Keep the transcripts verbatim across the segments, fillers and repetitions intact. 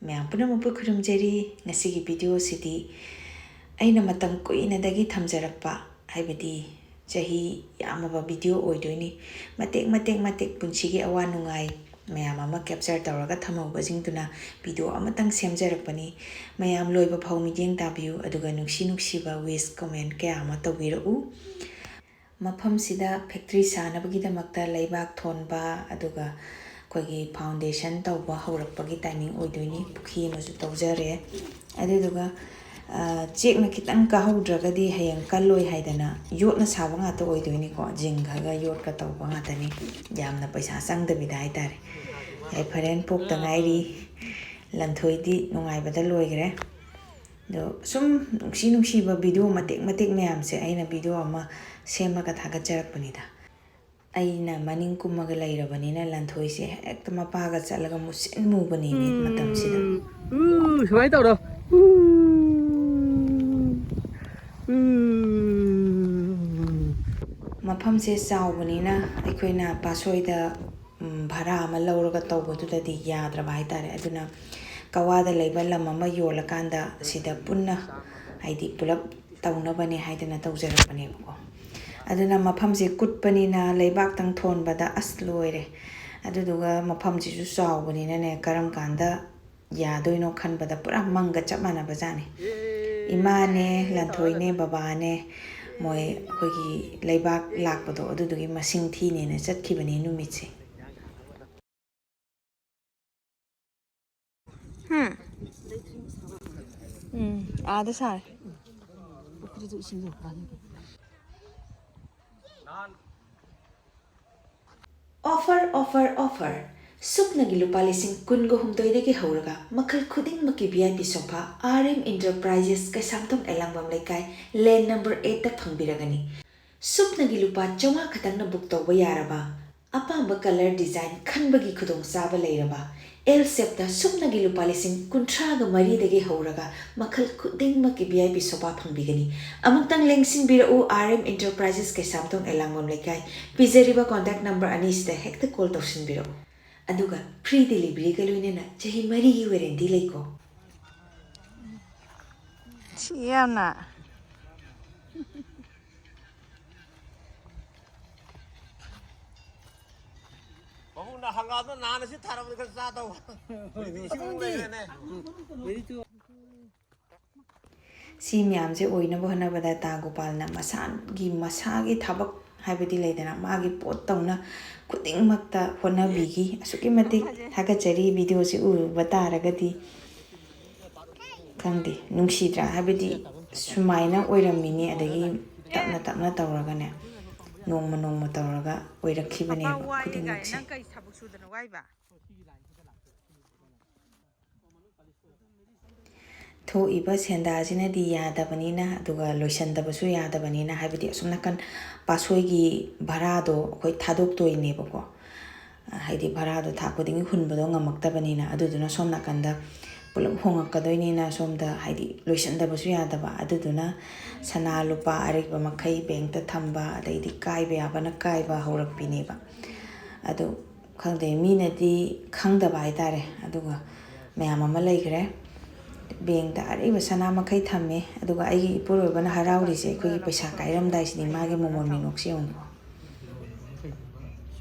ꯃꯌꯥꯝ ꯄꯨꯝꯅꯃꯛꯄꯨ ꯈꯨꯔꯨꯝꯖꯔꯤ꯫ ꯉꯁꯤꯒꯤ video ꯁꯤꯗꯤ ꯑꯩꯅ ꯃꯇꯝ ꯀꯨꯏꯅꯗꯒꯤ ꯊꯝꯖꯔꯛꯄ, ꯍꯥꯏꯕꯗꯤ ꯆꯍꯤ ꯌꯥꯝꯃꯕ video ꯑꯣꯏꯗꯣꯏꯅꯤ꯫ ꯃꯇꯦꯛ ꯃꯇꯦꯛ ꯃꯇꯦꯛ ꯄꯨꯟꯁꯤꯒꯤ ꯑꯋꯥ ꯅꯨꯡꯉꯥꯏ ꯃꯌꯥꯝ ꯑꯃ capture ꯇꯧꯔꯒ ꯊꯝꯍꯧꯕꯁꯤꯡꯗꯨꯅ video ꯑꯃꯇꯪ ꯁꯦꯝꯖꯔꯛꯄꯅꯤ꯫ ꯃꯌꯥꯝ ꯂꯣꯏꯕ ꯐꯥꯎ ꯃꯤꯠꯌꯦꯡ ꯇꯥꯕꯤꯌꯨ, ꯑꯗꯨꯒ ꯅꯨꯡꯁꯤ ꯅꯨꯡꯁꯤꯕ wish comment ꯀꯌꯥ ꯑꯃ ꯇꯧꯕꯤꯔꯛꯎ꯫ ꯃꯐꯝꯁꯤꯗ factory ꯁꯥꯅꯕꯒꯤꯗꯃꯛꯇ ꯂꯩꯕꯥꯛ ꯊꯣꯟꯕ, ꯑꯗꯨꯒ ꯑꯩꯈꯣꯏꯒꯤ foundation ꯇꯧꯕ ꯍꯧꯔꯛꯄꯒꯤ timing ꯑꯣꯏꯗꯣꯏꯅꯤ꯫ ꯄꯨꯈ꯭ꯔꯤ ꯑꯃꯁꯨ ꯇꯧꯖꯔꯦ꯫ ꯑꯗꯨꯗꯨꯒ, ꯑ, ꯆꯦꯛꯅ ꯈꯤꯇꯪ ꯀꯥꯍꯧꯗ꯭ꯔꯒꯗꯤ ꯍꯌꯦꯡ ꯀꯜꯂꯣꯏ ꯍꯥꯏꯗꯅ ꯌꯣꯠꯅ ꯁꯥꯕ ꯉꯥꯛꯇ ꯑꯣꯏꯗꯣꯏꯅꯤꯀꯣ꯫ ꯖꯤꯡꯒꯒ ꯌꯣꯠꯀ ꯇꯧꯕ ꯉꯥꯛꯇꯅꯤ꯫ ꯌꯥꯝꯅ ꯄꯩꯁꯥ ꯆꯪꯗꯕꯤꯗ ꯍꯥꯏꯇꯥꯔꯦ꯫ ꯌꯥꯏꯐꯔꯦꯟ ꯄꯣꯛꯇ ꯉꯥꯏꯔꯤ꯫ ꯂꯟꯊꯣꯏꯗꯤ ꯅꯨꯡꯉꯥꯏꯕꯗ ꯂꯣꯏꯈ꯭ꯔꯦ꯫ ꯑꯗꯣ ꯁꯨꯝ ꯅꯨꯡꯁꯤ ꯅꯨꯡꯁꯤꯕ video ꯃꯇꯦꯛ ꯃꯇꯦꯛ ꯃꯌꯥꯝꯁꯦ ꯑꯩꯅ video ꯑꯃ ꯁꯦꯝꯃꯒ ꯊꯥꯒꯠꯆꯔꯛꯄꯅꯤꯗ꯫ ꯑꯩꯅ ꯃꯅꯤꯡ ꯀꯨꯝꯃꯒ ꯂꯩꯔꯕꯅꯤꯅ ꯂꯟꯊꯣꯏꯁꯦ ꯍꯦꯛꯇ ꯃꯄꯥꯒ ꯆꯠꯂꯒ ꯃꯨꯁꯤꯟ ꯃꯨꯕꯅꯦꯃꯤ ꯃꯇꯝꯁꯤꯗ꯫ ꯎ, ꯁꯨꯃꯥꯏꯅ ꯇꯧꯔꯣ꯫ ꯎ, ꯎ꯫ ꯃꯐꯝꯁꯦ ꯆꯥꯎꯕꯅꯤꯅ ꯑꯩꯈꯣꯏꯅ ꯄꯥꯠꯁꯣꯏꯗ, ꯎꯝ, ꯚꯔꯥ ꯑꯃ ꯂꯧꯔꯒ ꯇꯧꯕꯗꯨꯗꯗꯤ ꯌꯥꯗ꯭ꯔꯕ ꯍꯥꯏꯇꯥꯔꯦ꯫ ꯑꯗꯨꯅ ꯀꯋꯥꯗ ꯂꯩꯕ ꯂꯝ ꯑꯃ ꯌꯣꯜꯂꯀꯥꯟꯗ ꯁꯤꯗ ꯄꯨꯟꯅ, ꯍꯥꯏꯗꯤ ꯄꯨꯂꯞ ꯇꯧꯅꯕꯅꯦ ꯍꯥꯏꯗꯅ ꯇꯧꯖꯔꯛꯄꯅꯦꯕꯀꯣ꯫ ꯑꯗꯨꯅ ꯃꯐꯝꯁꯦ ꯀꯨꯠꯄꯅꯤꯅ ꯂꯩꯕꯥꯛꯇꯪ ꯊꯣꯟꯕꯗ ꯑꯁ ꯂꯣꯏꯔꯦ꯫ ꯑꯗꯨꯗꯨꯒ ꯃꯐꯝꯁꯤꯁꯨ ꯆꯥꯎꯕꯅꯤꯅꯅꯦ, ꯀꯔꯝ ꯀꯥꯟꯗ ꯌꯥꯗꯣꯏꯅꯣ ꯈꯟꯕꯗ ꯄꯨꯔꯥ ꯃꯪꯒ ꯆꯞ ꯃꯥꯟꯅꯕ ꯖꯥꯠꯅꯤ꯫ ꯏꯃꯥꯅꯦ, ꯂꯟꯊꯣꯏꯅꯦ, ꯕꯕꯥꯅꯦ, ꯃꯣꯏ ꯑꯩꯈꯣꯏꯒꯤ ꯂꯩꯕꯥꯛ ꯂꯥꯛꯄꯗꯣ ꯑꯗꯨꯗꯨꯒꯤ ꯃꯁꯤꯡ ꯊꯤꯅꯦꯅ ꯆꯠꯈꯤꯕꯅꯤ ꯅꯨꯃꯤꯠꯁꯦ꯫ ꯎꯝ, ꯑꯥꯗ ꯁꯥꯔꯦ꯫ Offer, offer, offer! ꯁꯨꯞꯅꯒꯤ ꯂꯨꯄꯥ ꯂꯤꯁꯤꯡ ꯀꯨꯟꯒ ꯍꯨꯝꯗꯣꯏꯗꯒꯤ ꯍꯧꯔꯒ ꯃꯈꯜ ꯈꯨꯗꯤꯡꯃꯛꯀꯤ V I P sofa R M Enterprises, Keishamthong ꯑꯦꯂꯥꯡꯕꯝ ꯂꯩꯀꯥꯏ, lane number eight ꯇ ꯐꯪꯕꯤꯔꯒꯅꯤ꯫ ꯁꯨꯞꯅꯒꯤ ꯂꯨꯄꯥ ꯆꯥꯝꯃꯉꯥ ꯈꯛꯇꯪꯅ book ꯇꯧꯕ ꯌꯥꯔꯕ ꯑꯄꯥꯝꯕ colour design ꯈꯟꯕꯒꯤ ꯈꯨꯗꯣꯡꯆꯥꯕ ꯂꯩꯔꯕ L shape ꯇ ꯁꯨꯞꯅꯒꯤ ꯂꯨꯄꯥ ꯂꯤꯁꯤꯡ ꯀꯨꯟꯊ꯭ꯔꯥꯒ ꯃꯔꯤꯗꯒꯤ ꯍꯧꯔꯒ ꯃꯈꯜ ꯈꯨꯗꯤꯡꯃꯛꯀꯤ V I P sofa ꯐꯪꯕꯤꯒꯅꯤ꯫ ꯑꯃꯨꯛꯇꯪ ꯂꯦꯡꯁꯤꯟꯕꯤꯔꯛꯎ, R M Enterprises, ꯀꯩꯁꯥꯝꯊꯣꯡ ꯑꯦꯂꯥꯡꯕꯝ ꯂꯩꯀꯥꯏ꯫ ꯄꯤꯖꯔꯤꯕ contact number ꯑꯅꯤꯁꯤꯗ ꯍꯦꯛꯇ call ꯇꯧꯁꯤꯟꯕꯤꯔꯛꯎ꯫ ꯑꯗꯨꯒ ꯐ꯭ꯔꯤ ꯗꯦꯂꯤꯚꯔꯤꯒ ꯂꯣꯏꯅꯅ ꯆꯍꯤ ꯃꯔꯤꯒꯤ ꯋꯥꯔꯦꯟꯇꯤ ꯂꯩꯀꯣ꯫ ꯁꯤ ꯌꯥꯝꯅ ꯃꯕꯨꯛꯅ ꯍꯪꯒꯥꯝꯗꯣ ꯅꯍꯥꯟ ꯑꯁꯤ ꯊꯥꯔꯕꯗ ꯈꯔ ꯆꯥꯗꯧꯕ꯫ ꯍꯧꯖꯤꯛꯇꯤ ꯏꯁꯤꯡ ꯑꯃꯨꯛ ꯂꯩꯈ꯭ꯔꯦꯅꯦ꯫ ꯁꯤ ꯃꯌꯥꯝꯁꯦ ꯑꯣꯏꯅꯕ ꯍꯣꯠꯅꯕꯗ ꯇꯥ ꯒꯣꯄꯥꯜꯅ ꯃꯁꯥꯒꯤ ꯃꯁꯥꯒꯤ ꯊꯕꯛ ꯍꯥꯏꯕꯗꯤ ꯂꯩꯗꯅ, ꯃꯥꯒꯤ ꯄꯣꯠ ꯇꯧꯅ ꯈꯨꯗꯤꯡꯃꯛꯇ ꯍꯣꯠꯅꯕꯤꯈꯤ꯫ ꯑꯁꯨꯛꯀꯤ ꯃꯇꯤꯛ ꯊꯥꯒꯠꯆꯔꯤ꯫ ꯚꯤꯗꯤꯑꯣꯁꯤ ꯎꯔꯨꯕ ꯇꯥꯔꯒꯗꯤ ꯈꯪꯗꯦ, ꯅꯨꯡꯁꯤꯗ꯭ꯔꯥ? ꯍꯥꯏꯕꯗꯤ ꯁꯨꯃꯥꯏꯅ ꯑꯣꯏꯔꯝꯃꯤꯅꯤ, ꯑꯗꯒꯤ ꯇꯞꯅ ꯇꯞꯅ ꯇꯧꯔꯒꯅꯦ, ꯅꯣꯡꯃ ꯅꯣꯡꯃ ꯇꯧꯔꯒ ꯑꯣꯏꯔꯛꯈꯤꯕꯅꯦꯕ ꯈꯨꯗꯤꯡꯃꯛꯁꯦ꯫ ꯀꯩ ꯊꯕꯛ ꯁꯨꯗꯅ ꯋꯥꯏꯕ? ꯊꯣꯛꯏꯕ ꯁꯦꯟꯗꯥꯁꯤꯅꯗꯤ ꯌꯥꯗꯕꯅꯤꯅ, ꯑꯗꯨꯒ ꯂꯣꯏꯁꯟꯗꯕꯁꯨ ꯌꯥꯗꯕꯅꯤꯅ, ꯍꯥꯏꯕꯗꯤ ꯑꯁꯣꯝ ꯅꯥꯀꯟ ꯄꯥꯠꯁꯣꯏꯒꯤ ꯚꯔꯥꯗꯣ ꯑꯩꯈꯣꯏ ꯊꯥꯗꯣꯛꯇꯣꯏꯅꯦꯕꯀꯣ꯫ ꯍꯥꯏꯗꯤ ꯚꯔꯥꯗꯣ ꯊꯥ ꯈꯨꯗꯤꯡꯒꯤ ꯍꯨꯟꯕꯗꯣ ꯉꯝꯃꯛꯇꯕꯅꯤꯅ, ꯑꯗꯨꯗꯨꯅ ꯁꯣꯝ ꯅꯥꯀꯟꯗ ꯄꯨꯂꯞ ꯍꯣꯡꯉꯛꯀꯗꯣꯏꯅꯤꯅ ꯁꯣꯝꯗ ꯍꯥꯏꯗꯤ ꯂꯣꯏꯁꯟꯗꯕꯁꯨ ꯌꯥꯗꯕ꯫ ꯑꯗꯨꯗꯨꯅ ꯁꯅꯥ ꯂꯨꯄꯥ ꯑꯔꯩꯕ ꯃꯈꯩ ꯕꯦꯡꯛꯇ ꯊꯝꯕ, ꯑꯗꯩꯗꯤ ꯀꯥꯏꯕ ꯌꯥꯕꯅ ꯀꯥꯏꯕ ꯍꯧꯔꯛꯄꯤꯅꯦꯕ꯫ ꯑꯗꯨ ꯈꯪꯗꯦ, ꯃꯤꯅꯗꯤ ꯈꯪꯗꯕ ꯍꯥꯏꯇꯥꯔꯦ꯫ ꯑꯗꯨꯒ ꯃꯌꯥꯝ ꯑꯃ ꯂꯩꯈ꯭ꯔꯦ꯫ ꯕꯦꯡꯛꯇ ꯑꯔꯩꯕ ꯁꯅꯥ ꯃꯈꯩ ꯊꯝꯃꯦ꯫ ꯑꯗꯨꯒ ꯑꯩꯒꯤ ꯏꯄꯨꯔꯣꯏꯕꯅ ꯍꯔꯥꯎꯔꯤꯁꯦ ꯑꯩꯈꯣꯏꯒꯤ ꯄꯩꯁꯥ ꯀꯥꯏꯔꯝꯗꯥꯏꯁꯤꯅꯤ, ꯃꯥꯒꯤ ꯃꯣꯃꯣꯟ ꯃꯤꯅꯣꯛꯁꯦ ꯌꯦꯡꯉꯨꯀꯣ꯫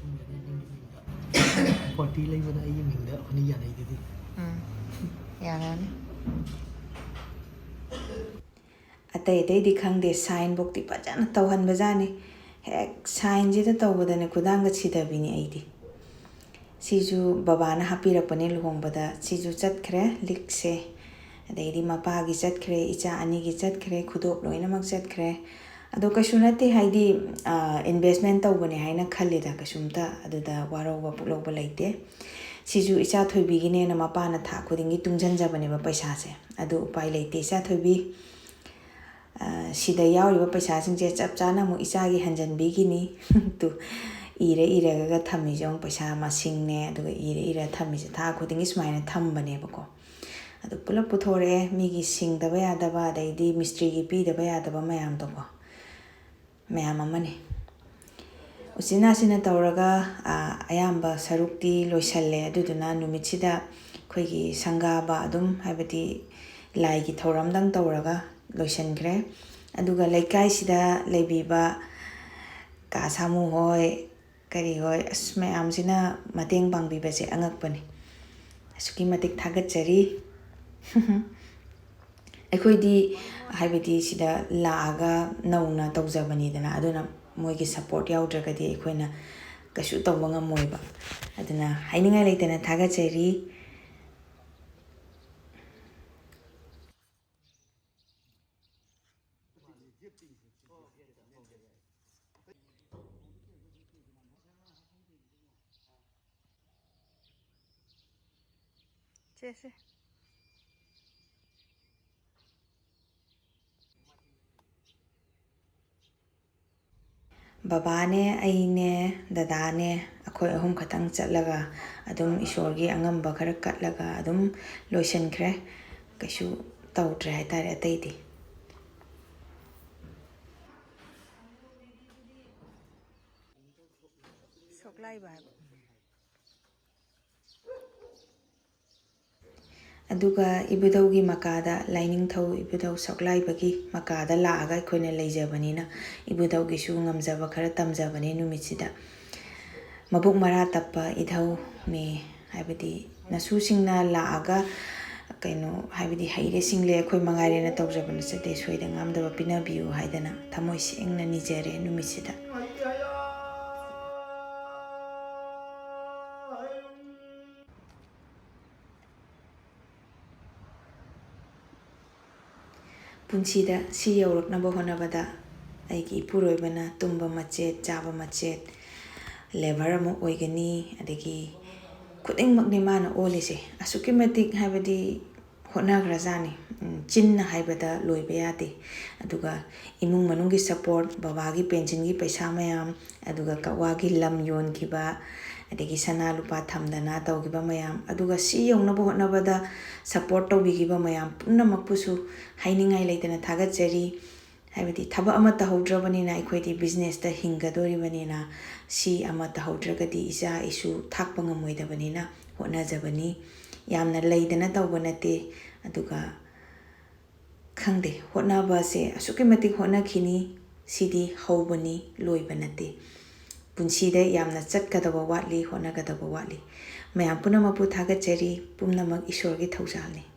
ꯄꯥꯔꯇꯤ ꯂꯩꯕꯅ ꯑꯩꯒꯤ ꯃꯤꯡꯗ ꯑꯩꯈꯣꯏꯅ ꯌꯥꯅꯩꯗꯨꯗꯤ꯫ ꯎꯝ, ꯌꯥꯔꯅꯤ꯫ ꯑꯇꯩ ꯑꯇꯩꯗꯤ ꯈꯪꯗꯦ, ꯁꯥꯏꯟꯕꯨꯛꯇꯤ ꯐꯖꯅ ꯇꯧꯍꯟꯕꯖꯥꯠꯅꯤ꯫ ꯍꯦꯛ ꯁꯥꯏꯟꯁꯤꯗ ꯇꯧꯕꯗꯅꯦ ꯈꯨꯗꯥꯡꯒ ꯁꯤꯗꯕꯤꯅꯤ ꯑꯩꯗꯤ꯫ ꯁꯤꯁꯨ ꯕꯕꯥꯅ ꯍꯥꯞꯄꯤꯔꯛꯄꯅꯦ ꯂꯨꯍꯣꯡꯕꯗ꯫ ꯁꯤꯁꯨ ꯆꯠꯈ꯭ꯔꯦ ꯂꯤꯛꯁꯦ꯫ ꯑꯗꯩꯗꯤ ꯃꯄꯥꯒꯤ ꯆꯠꯈ꯭ꯔꯦ, ꯏꯆꯥ ꯑꯅꯤꯒꯤ ꯆꯠꯈ꯭ꯔꯦ, ꯈꯨꯗꯣꯞ ꯂꯣꯏꯅꯃꯛ ꯆꯠꯈ꯭ꯔꯦ꯫ ꯑꯗꯣ ꯀꯩꯁꯨ ꯅꯠꯇꯦ, ꯍꯥꯏꯗꯤ, ꯑ, investment ꯇꯧꯕꯅꯦ ꯍꯥꯏꯅ ꯈꯜꯂꯤꯗ, ꯀꯩꯁꯨꯝꯇ ꯑꯗꯨꯗ ꯋꯥꯔꯧꯕ ꯄꯨꯛꯂꯧꯕ ꯂꯩꯇꯦ꯫ ꯁꯤꯁꯨ ꯏꯆꯥ ꯊꯣꯏꯕꯤꯒꯤꯅꯦꯅ ꯃꯄꯥꯅ ꯊꯥ ꯈꯨꯗꯤꯡꯒꯤ ꯇꯨꯡꯁꯤꯟꯖꯕꯅꯦꯕ ꯄꯩꯁꯥꯁꯦ꯫ ꯑꯗꯨ ꯎꯄꯥꯏ ꯂꯩꯇꯦ, ꯏꯆꯥ ꯊꯣꯏꯕꯤ꯫ ꯑ, ꯁꯤꯗ ꯌꯥꯎꯔꯤꯕ ꯄꯩꯁꯥꯁꯤꯡꯁꯦ ꯆꯞ ꯆꯥꯅ ꯑꯃꯨꯛ ꯏꯆꯥꯒꯤ ꯍꯟꯖꯟꯕꯤꯒꯤꯅꯤ꯫ ꯇꯨ, ꯏꯔ ꯏꯔꯒ ꯊꯝꯃꯤꯁꯦ ꯑꯃꯨꯛ ꯄꯩꯁꯥ ꯃꯁꯤꯡꯅꯦ, ꯑꯗꯨꯒ ꯏꯔ ꯏꯔ ꯊꯝꯃꯤꯁꯦ ꯊꯥ ꯈꯨꯗꯤꯡꯒꯤ ꯁꯨꯃꯥꯏꯅ ꯊꯝꯕꯅꯦꯕꯀꯣ꯫ ꯑꯗꯨ ꯄꯨꯂꯞ ꯄꯨꯊꯣꯔꯛꯑꯦ, ꯃꯤꯒꯤ ꯁꯤꯡꯗꯕ ꯌꯥꯗꯕ, ꯑꯗꯩꯗꯤ ꯃꯤꯁꯇ꯭ꯔꯤꯒꯤ ꯄꯤꯗꯕ ꯌꯥꯗꯕ ꯃꯌꯥꯝꯗꯣꯀꯣ, ꯃꯌꯥꯝ ꯑꯃꯅꯤ꯫ ꯎꯆꯤꯟ ꯅꯥꯆꯤꯟꯅ ꯇꯧꯔꯒ, ꯑ, ꯑꯌꯥꯝꯕ ꯁꯔꯨꯛꯇꯤ ꯂꯣꯏꯁꯜꯂꯦ꯫ ꯑꯗꯨꯗꯨꯅ ꯅꯨꯃꯤꯠꯁꯤꯗ ꯑꯩꯈꯣꯏꯒꯤ ꯁꯪꯒꯥꯕ ꯑꯗꯨꯝ, ꯍꯥꯏꯕꯗꯤ ꯂꯥꯏꯒꯤ ꯊꯧꯔꯝꯗꯪ ꯇꯧꯔꯒ ꯂꯣꯏꯁꯤꯟꯈ꯭ꯔꯦ꯫ ꯑꯗꯨꯒ ꯂꯩꯀꯥꯏꯁꯤꯗ ꯂꯩꯕꯤꯕ ꯀꯥ ꯁꯥꯃꯨ ꯍꯣꯏ, ꯀꯔꯤ ꯍꯣꯏ, ꯑꯁ, ꯃꯌꯥꯝꯁꯤꯅ ꯃꯇꯦꯡ ꯄꯥꯡꯕꯤꯕꯁꯦ ꯑꯉꯛꯄꯅꯤ꯫ ꯑꯁꯨꯛꯀꯤ ꯃꯇꯤꯛ ꯊꯥꯒꯠꯆꯔꯤ꯫ ꯑꯩꯈꯣꯏꯗꯤ, ꯍꯥꯏꯕꯗꯤ, ꯁꯤꯗ ꯂꯥꯛꯑꯒ ꯅꯧꯅ ꯇꯧꯖꯕꯅꯤꯗꯅ, ꯑꯗꯨꯅ ꯃꯣꯏꯒꯤ support ꯌꯥꯎꯗ꯭ꯔꯒꯗꯤ ꯑꯩꯈꯣꯏꯅ ꯀꯩꯁꯨ ꯇꯧꯕ ꯉꯝꯃꯣꯏꯕ꯫ ꯑꯗꯨꯅ ꯍꯥꯏꯅꯤꯡꯉꯥꯏ ꯂꯩꯇꯅ ꯊꯥꯒꯠꯆꯔꯤ꯫ ꯆꯦꯁꯦ꯫ ꯕꯕꯥꯅꯦ, ꯑꯩꯅꯦ, ꯗꯗꯥꯅꯦ, ꯑꯩꯈꯣꯏ ꯑꯍꯨꯝ ꯈꯛꯇꯪ ꯆꯠꯂꯒ ꯑꯗꯨꯝ ꯏꯁꯣꯔꯒꯤ ꯑꯉꯝꯕ ꯈꯔ ꯀꯠꯂꯒ ꯑꯗꯨꯝ ꯂꯣꯏꯁꯤꯟꯈ꯭ꯔꯦ꯫ ꯀꯩꯁꯨ ꯇꯧꯗ꯭ꯔꯦ ꯍꯥꯏꯇꯥꯔꯦ ꯑꯇꯩꯗꯤ꯫ ꯁꯣꯛꯂꯥꯏꯕ ꯍꯥꯏꯕ꯫ ꯑꯗꯨꯒ ꯏꯕꯨꯙꯧꯒꯤ ꯃꯀꯥꯗ, ꯂꯥꯏꯅꯤꯡꯊꯧ ꯏꯕꯨꯙꯧ ꯁꯛꯂꯥꯏꯕꯒꯤ ꯃꯀꯥꯗ ꯂꯥꯛꯑꯒ ꯑꯩꯈꯣꯏꯅ ꯂꯩꯖꯕꯅꯤꯅ, ꯏꯕꯨꯙꯧꯒꯤꯁꯨ ꯉꯝꯖꯕ ꯈꯔ ꯇꯝꯖꯕꯅꯦ ꯅꯨꯃꯤꯠꯁꯤꯗ꯫ ꯃꯕꯨꯛ ꯃꯔꯥ ꯇꯞꯄ ꯏꯙꯧꯅꯦ, ꯍꯥꯏꯕꯗꯤ ꯅꯁꯨꯁꯤꯡꯅ ꯂꯥꯛꯑꯒ, ꯀꯩꯅꯣ, ꯍꯥꯏꯕꯗꯤ ꯍꯩꯔꯦ ꯁꯤꯡꯂꯦ ꯑꯩꯈꯣꯏ ꯃꯉꯥꯏꯔꯦꯅ ꯇꯧꯖꯕ ꯅꯠꯆꯗꯦ, ꯁꯣꯏꯗ ꯉꯥꯝꯗꯕ ꯄꯤꯅꯕꯤꯌꯨ ꯍꯥꯏꯗꯅ ꯊꯃꯣꯏ ꯁꯦꯡꯅ ꯅꯤꯖꯔꯦ ꯅꯨꯃꯤꯠꯁꯤꯗ꯫ ꯄꯨꯟꯁꯤꯗ ꯁꯤ ꯌꯧꯔꯛꯅꯕ ꯍꯣꯠꯅꯕꯗ ꯑꯩꯒꯤ ꯏꯄꯨꯔꯣꯏꯕꯅ ꯇꯨꯝꯕ ꯃꯆꯦꯠ, ꯆꯥꯕ ꯃꯆꯦꯠ, labour ꯑꯃ ꯑꯣꯏꯒꯅꯤ, ꯑꯗꯒꯤ ꯈꯨꯗꯤꯡꯃꯛꯅꯤ ꯃꯥꯅ ꯑꯣꯜꯂꯤꯁꯦ꯫ ꯑꯁꯨꯛꯀꯤ ꯃꯇꯤꯛ, ꯍꯥꯏꯕꯗꯤ, ꯍꯣꯠꯅꯈ꯭ꯔꯖꯥꯠꯅꯤ꯫ ꯎꯝ, ꯆꯤꯟꯅ ꯍꯥꯏꯕꯗ ꯂꯣꯏꯕ ꯌꯥꯗꯦ꯫ ꯑꯗꯨꯒ ꯏꯃꯨꯡ ꯃꯅꯨꯡꯒꯤ support, ꯕꯕꯥꯒꯤ pension ꯒꯤ ꯄꯩꯁꯥ ꯃꯌꯥꯝ, ꯑꯗꯨꯒ ꯀꯛꯋꯥꯒꯤ ꯂꯝ ꯌꯣꯟꯈꯤꯕ, ꯑꯗꯒꯤ ꯁꯅꯥ ꯂꯨꯄꯥ ꯊꯝꯗꯅ ꯇꯧꯈꯤꯕ ꯃꯌꯥꯝ, ꯑꯗꯨꯒ ꯁꯤ ꯌꯧꯅꯕ ꯍꯣꯠꯅꯕꯗ support ꯇꯧꯕꯤꯈꯤꯕ ꯃꯌꯥꯝ ꯄꯨꯝꯅꯃꯛꯄꯨꯁꯨ ꯍꯥꯏꯅꯤꯡꯉꯥꯏ ꯂꯩꯇꯅ ꯊꯥꯒꯠꯆꯔꯤ꯫ ꯍꯥꯏꯕꯗꯤ ꯊꯕꯛ ꯑꯃ ꯇꯧꯍꯧꯗ꯭ꯔꯕꯅꯤꯅ ꯑꯩꯈꯣꯏꯗꯤ businessꯇ ꯍꯤꯡꯒꯗꯣꯔꯤꯕꯅꯤꯅ, ꯁꯤ ꯑꯃ ꯇꯧꯍꯧꯗ꯭ꯔꯒꯗꯤ ꯏꯆꯥ ꯏꯁꯨ ꯊꯥꯛꯄ ꯉꯝꯃꯣꯏꯗꯕꯅꯤꯅ ꯍꯣꯠꯅꯖꯕꯅꯤ꯫ ꯌꯥꯝꯅ ꯂꯩꯗꯅ ꯇꯧꯕ ꯅꯠꯇꯦ꯫ ꯑꯗꯨꯒ ꯈꯪꯗꯦ, ꯍꯣꯠꯅꯕꯁꯦ ꯑꯁꯨꯛꯀꯤ ꯃꯇꯤꯛ ꯍꯣꯠꯅꯈꯤꯅꯤ꯫ ꯁꯤꯗꯤ ꯍꯧꯕꯅꯤ, ꯂꯣꯏꯕ ꯅꯠꯇꯦ꯫ ꯄꯨꯟꯁꯤꯗ ꯌꯥꯝꯅ ꯆꯠꯀꯗꯕ ꯋꯥꯠꯂꯤ, ꯍꯣꯠꯅꯒꯗꯕ ꯋꯥꯠꯂꯤ꯫ ꯃꯌꯥꯝ ꯄꯨꯝꯅꯃꯛꯄꯨ ꯊꯥꯒꯠꯆꯔꯤ꯫ ꯄꯨꯝꯅꯃꯛ ꯏꯁꯣꯔꯒꯤ ꯊꯧꯖꯥꯜꯅꯤ꯫